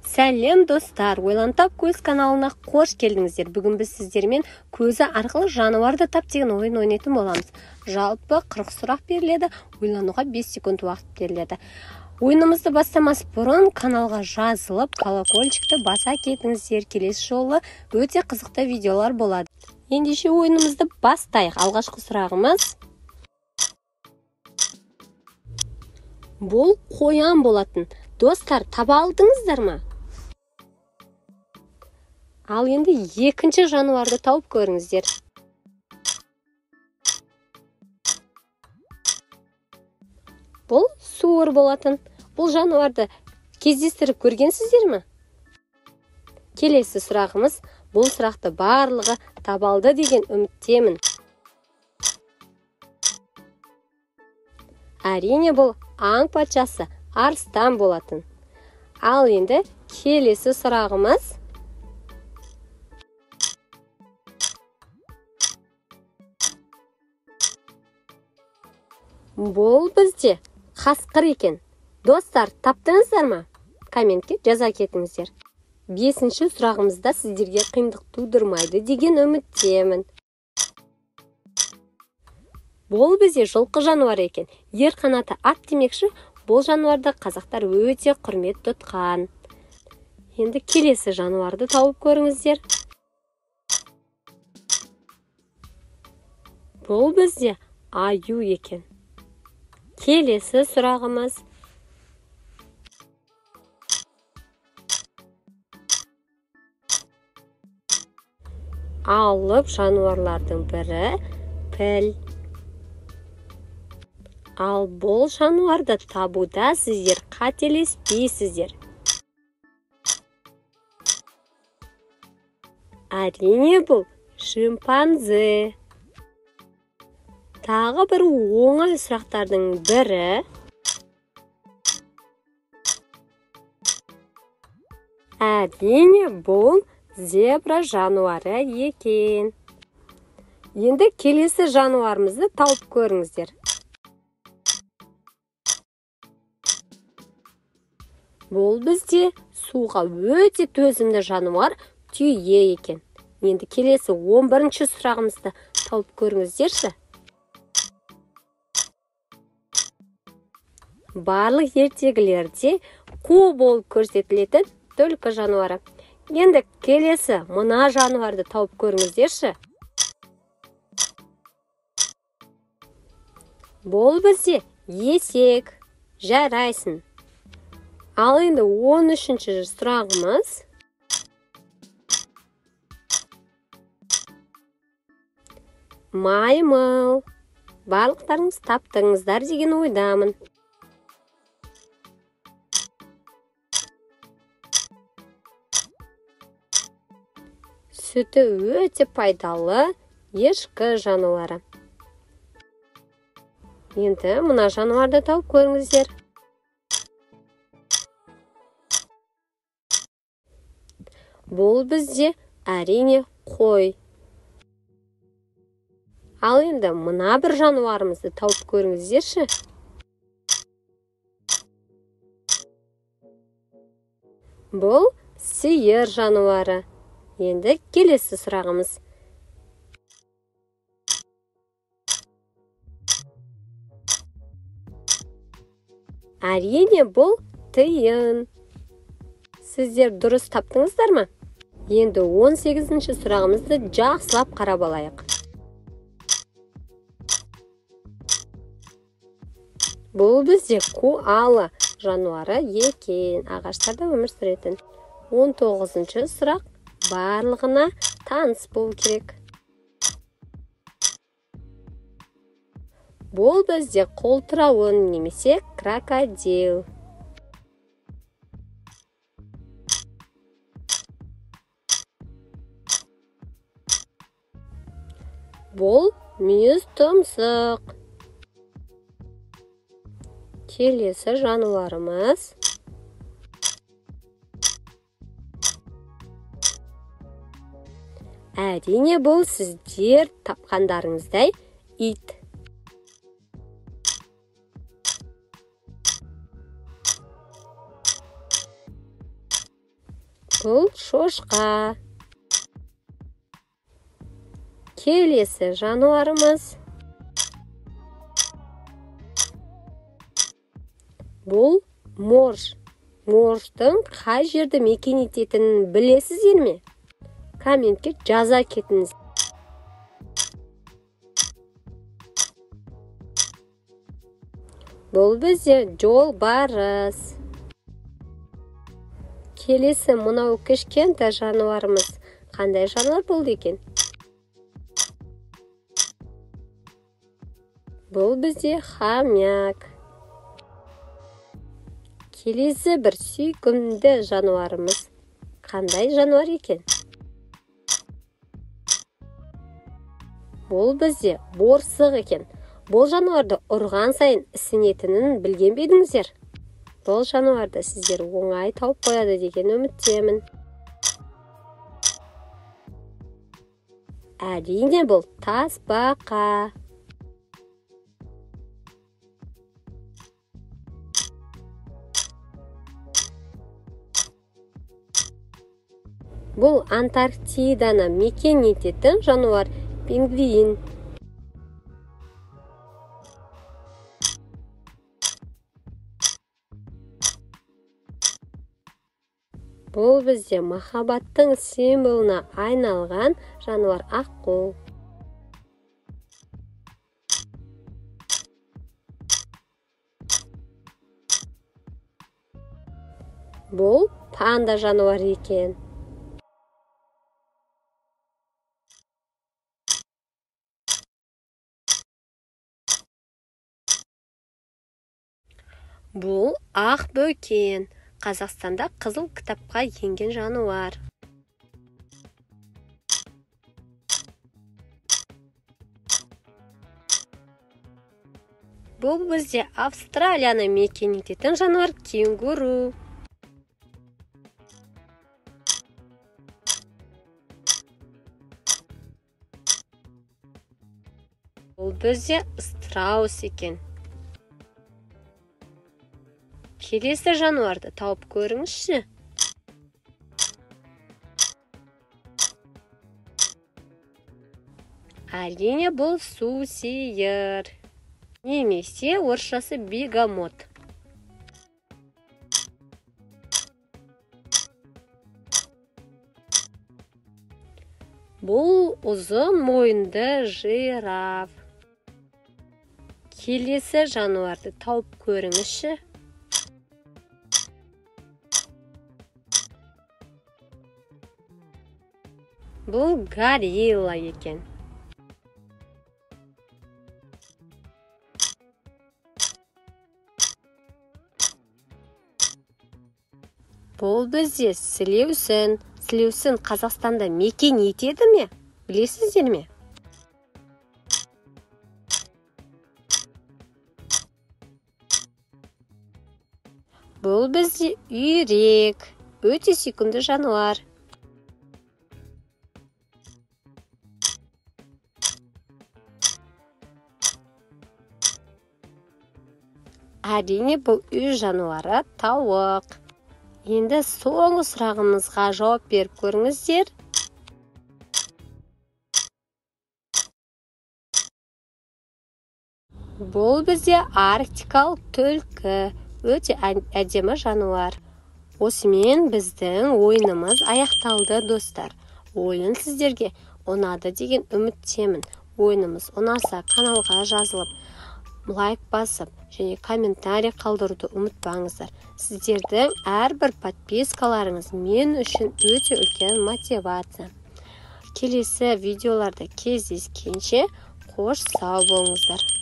Сәлем достар, Ойлан тап көз каналына қош келдіңіздер. Бүгін біз сіздермен көзі арқылы жануарды тап деген ойын ойнайтын боламыз. Жалпы 40 сұрақ беріледі, ойлануға 5 секунд уақыт беріледі. Ойынымызды бастамас бұрын каналға жазылып, колокольчикті баса кетіңіздер. Келесі жолы өте қызықты видеолар болады. Ендеше ойынымызды бастайық. Алғашқы сұрағымыз бұл қоян болатын. Достар, таба алдыңыздар ма? Ал енді екінші жануарды тауып көріңіздер. Бұл суыр болатын. Бұл жануарды кездестіріп көргенсіздер ме? Келесі сұрағымыз, бұл сұрақты барлығы таба алды деген үміттемін. Әрине, бұл аң патшасы арыстан болатын. Ал енді келесі сұрағымыз. Бұл бізде қасқыр екен. Достар, таптыңыздар ма? Комментке жаза кетіңіздер. Бесінші сұрағымызда сіздерге қиындық тудырмайды деген үміттемін. Бұл бізде жылқы жануары екен. Ер қанаты ат демекші, бұл жануарды қазақтар өте құрмет тұтқан. Енді келесі жануарды тауып көріңіздер. Бұл бізде аю екен. Келесі сұрағымыз. Алып жануарлардың бірі піл. Ал бұл жануарды табуда сіздер қателеспейсіздер. Әрине, бұл шимпанзе. Тағы бір оңай сұрақтардың бірі. Әрине, бұл зебра жануары екен. Енді келесі жануарымызды тауып көріңіздер. Бұл бізде суға өте төзімді жануар түйе екен. Енді келесі 11-ші сұрағымызды тауып көріңіздерші. Барлық ертегілерде қу болып көрсетілетін түлкі жануары. Енді келесі мына жануарды тауып көріңіздерші. Бұл бізде есек. Жарайсың. Ал енді 13-ші сұрағымыз. Маймыл. Барлықтарыңыз таптыңыздар деген ойдамын. Сүті өте пайдалы ешкі жануары. Енді мына жануарды тауып көріңіздер. Бұл бізде әрине қой. Ал енді мына бір жануарымызды тауып көріңіздерші. Бұл сиыр жануары. Енді келесі сұрағымыз. Әрине, бұл тиын. Сіздер дұрыс таптыңыздар ма? Енді 18-ші сұрағымызды жақсылап қарап алайық. Бұл бізде коала жануары екен, ағаштарда өмір сүретін. 19-шы сұрақ барлығына таныс болу керек. Бұл бізде қолтырауын немесе крокодил. Бұл мүйіз тұмсық. Келесі жануарымыз. Әрине, бұл сіздер тапқандарыңыздай ит. Бұл шошқа. Келесі жануарымыз. Бұл морж. Морждың қай жерді мекен ететінін білесіздер ме? Комментке жаза кетіңіз. Бұл бізде жолбарыс. Келесі мынау кішкентай жануарымыз. Қандай жануар болды екен? Бұл бізде хомяк. Келесі бір сүйкімді жануарымыз. Қандай жануар екен? Бұл бізде борсық екен. Бұл жануарды ұрған сайын ісінетінін білген бе едіңіздер? Бұл жануарды сіздер оңай тауып қояды деген үміттемін. Әрине, бұл тасбақа. Бұл Антарктиданы мекен ететін жануар пингвин. Бұл бізде махаббаттың символына айналған жануар аққу. Бұл панда жануары екен. Бұл ақбөкен. Қазақстанда қызыл кітапқа енген жануар. Бұл бізде Австралияны мекен ететін жануар кенгуру. Бұл бізде страус екен. Келесі жануарды тауып көріңізші. Әрине, бұл сусиыр. Немесе орысшасы бегемот. Бұл ұзын мойынды жираф. Келесі жануарды тауып көріңізші. Бұл горилла екен. Бұл бізде сілеусін. Сілеусін Қазақстанда мекен етеді ме? Білесіздер ме? Бұл бізде үйрек. Өте сүйкімді жануар. Әрине, бұл үй жануары тауық. Енді соңғы сұрағымызға жауап беріп көріңіздер. Бұл бізде арктикалық түлкі. Өте әдемі жануар. Осымен біздің ойынымыз аяқталды, достар. Ойын сіздерге ұнады деген үміттемін. Ойынымыз ұнаса каналға жазылып, лайк басып және комментарий қалдыруды ұмытпаңыздар. Сіздердің әрбір подпискаларыңыз мен үшін өте үлкен мотивация. Келесі видеоларда кездескенше қош сау болыңыздар.